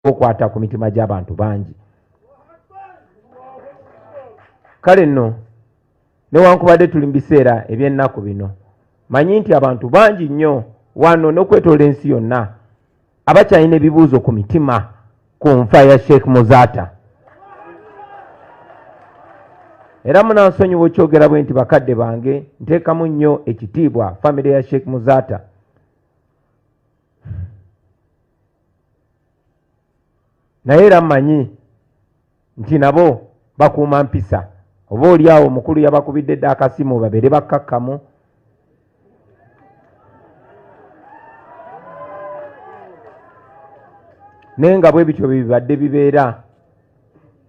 Okwata ku mitima gy'abantu bangi. Kale nno newankubadde tuli mu biseera eby'ennaku bino, manyi nti abantu bangi nnyo wano n'okwetoola ensi yonna abakyalina ebibuuzo ku mitima ku nfa ya Sheikh Muzaata. Era munansonyiwa okyogera bwe nti, bakadde bange, nteekamu nnyo ekitiibwa famire ya Sheikh Muzaata. Naye era mmanyi nti nabo bakuuma mpisa, oba oli awo omukulu yabakubidde dda akasimu babeere bakkakkamu. Naye nga bwe bityo bwe bibadde bibeera.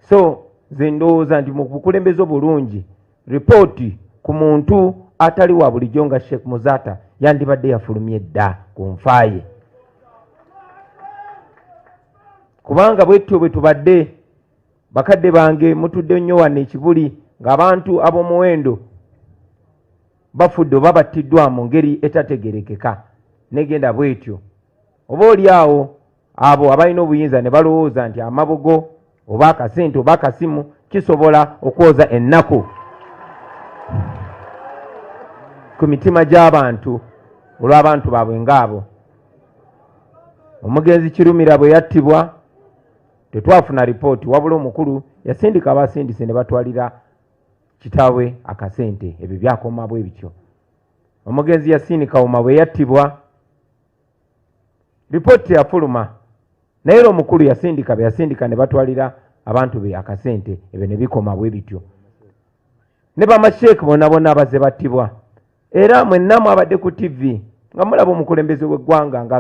So nze ndowooza nti mu bukulembeze obulungi, ripooti ku muntu atali wa bulijjo nga Sheikh Muzaata yandibadde yafulumye dda ku nfa ye, kubanga bwetyo bwe tubadde. Bakadde bange, mutudde nnyo wano ekibuli ng'abantu ab'omuwendo bafudde oba battiddwa mu ngeri etategerekeka negenda bwetyo, oba oli awo abo abalina obuyinza ne balowooza nti amabugo oba akasente oba akasimu kisobola okwoza ennaku ku mitima gy'abantu olw'abantu baabwe ng'abo. Omugenzi Kirumira bwe yattibwa tetwafuna ripooti, wabula omukulu yasindika abasindise ne batwalira kitaawe akasente, ebyo byakoma bwe bityo. Omugenzi Yasiini Kawuma bwe yattibwa ripooti teyafuluma, naye era omukulu yasindika be yasindika ne batwalira abantu be akasente, ebyo ne bikoma bwe bityo. Ne bamasheeke bonna bonna abazze battibwa, era mwenna mwabadde ku TV nga mulaba omukulembeze w'eggwanga nga